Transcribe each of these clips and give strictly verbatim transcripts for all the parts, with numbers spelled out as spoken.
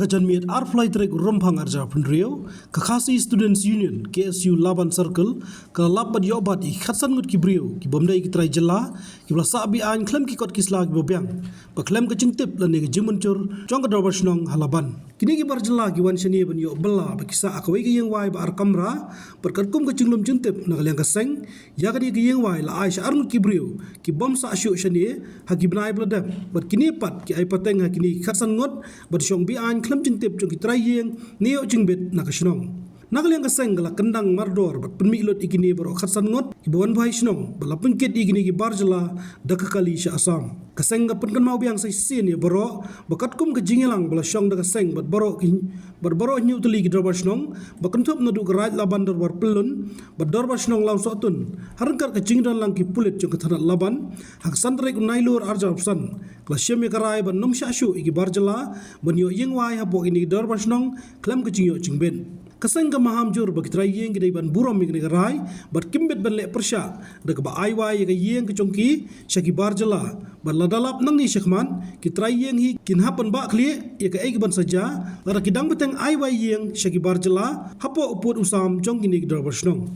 Ka janmiet arphew lai tarik Rymphang arhajar arphew hynriew, ka Khasi Students Union, K S U Laban Circle, ka la lap bad ïoh bat ïa ki khatsan ngut ki briew, ki bym dei ki trai jylla, kiba la sah be-aiñ khlem ki kot ki sla kiba biang, ba khlem ka jingtip lane ka jingmynjur jong ka Dorbar Shnong ha Laban. Kine ki bar jylla ki wan shane ban ïoh bylla bad ki sah ha kawei ka ïing wai ba ar kamra, bad katkum ka jinglum jingtip na ka liang ka seng, ïa kane ka ïing wai la ai sha ar ngut ki briew, ki bym sah shuh shane, ha ki bnai ba la dep, bad kine pat ki ai pateng ha kine ki khatsan ngut, ban shong be-aiñ khlem jingtip jong ki trai ïing, ne ïoh jingbit na ka shnong. Na ka liang ka seng ka la kyndang mardor, bad pynmih lut ïa kine baroh khatsan ngut, kiba wan buhai shnong, bad la pynkit ïa kine ki bar jylla, da ka kali sha Assam. Ka seng ka pynkynmaw biang sa shisien ïa baroh, ba katkum ka jingïalang ba la shong da ka seng bad baroh ki, bad baroh hynñiew tylli ki Dorbar Shnong, ba kynthup naduh ka Raid Laban Dorbar Pyllun, bad Dorbar Shnong Lawsohtun, ha ryngkat ka jingdon lang ki pulit jong ka thanat Laban, ha ka san tarik u Nailur arhajar arphew san, ka la shim ïa ka rai ban ym shah shuh ïa ki bar jylla, ban ïoh ïing wai hapoh kine ki Dorbar Shnong, khlem ka jingïoh jingbit. Ka seng ka maham jur ba ki trai ïing ki dei ban burom ïa kane ka rai, bad kim bit ban leh pyrshah, da kaba ai wai ïa ka ïing ka jong ki, sha ki bar jylla, bad lada lap nangne shakhmat, ki trai ïing hi kin hap ban bah khlieh, ïa kaei kaban sa jia, lada ki dang bteng ai wai ïing, sha ki bar jylla, hapoh u pud u sam jong kine ki Dorbar Shnong.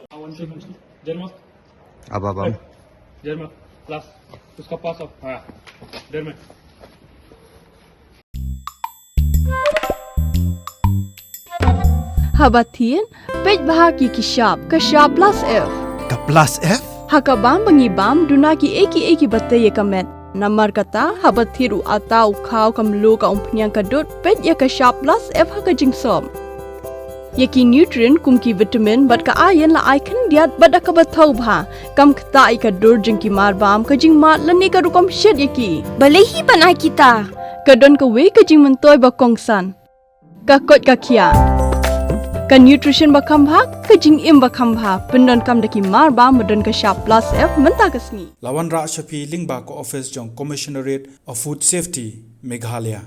One second. Derma. Ababam. Derma. Last. Uska pass off. Ha. Derma. Haba thied, peit bha ki ki shap, ka shap plus F. Ka plus F? Ha ka bam ba ngi bam, duna kiei kiei kiba tei ïa ka met. Namar kata, haba thied u atta, u khaw, ka mluh, ka umphniang, ka dud, peit ïa ka shap plus F ha ka jingsop. Ïa ki nutrient kum ki vitamin bad ka iron la ai khyndiat bad da kaba thaw bha. Kam ktah ïa ka dur jong ki mar bam, ka jingmad lane ka rukom shet ïa ki. Balei hi ban ai kita? Ka don kawei ka jingmyntoi ba kongsan. Ka koit ka khiah. Ka nutrition ba kham bha, ka jingim ba kham bha. Pyndonkam da ki mar bam ba don ka shap plus F mynta ka sngi. La wanrah sha phi lyngba ka office jong Commissionerate of Food Safety, Meghalaya.